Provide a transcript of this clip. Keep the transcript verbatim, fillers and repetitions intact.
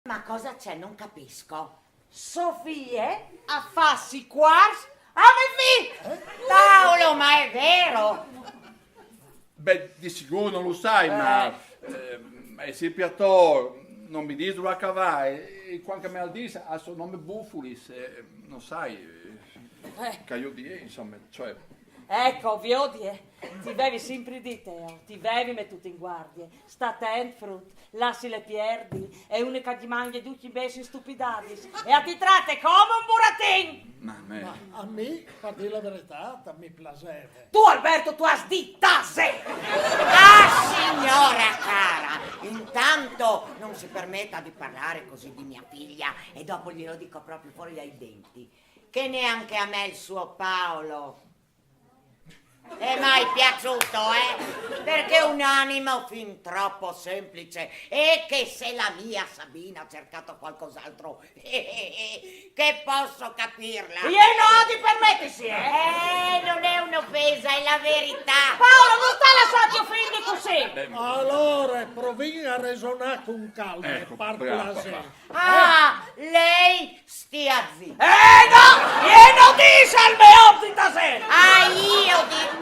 Ma cosa c'è? Non capisco. Sofie a farsi quars a me fi! Paolo, ma è vero? Beh, di sicuro non lo sai, ma eh, eh, sì, Piatò, non mi dice dove cavare, e quando me lo dice, a suo nome Bufulis, eh, non sai. Eh, che io di, insomma, cioè. Ecco, viodi, eh. Ti vevi simpri dite, oh, ti vevi mettuto in guardie. Sta atent, frut, lassile pierdi, e une che ti manghe ducj i bes in stupidadis, e a ti trate come un buratin! Ma me... Ma a mi, per dir la verità, mi plaseve. Tu, Alberto, tu has dit tase! Ah, signora cara, intanto non si permetta di parlare così di mia figlia e dopo glielo dico proprio fuori dai denti, che neanche a me il suo Paolo è mai piaciuto, eh? Perché è un animo fin troppo semplice e che se la mia Sabina ha cercato qualcos'altro, che posso capirla. E no ti permettisi, eh? Eh, non è un'offesa, è la verità. Paolo, non sta lasciarti offendere così! Allora, provin a ragionare con calma, Ecco, par brava, piacere. brava. Ah, lei stia zitta. Eh no! E non dice al mio di stasera! Ah, io dico,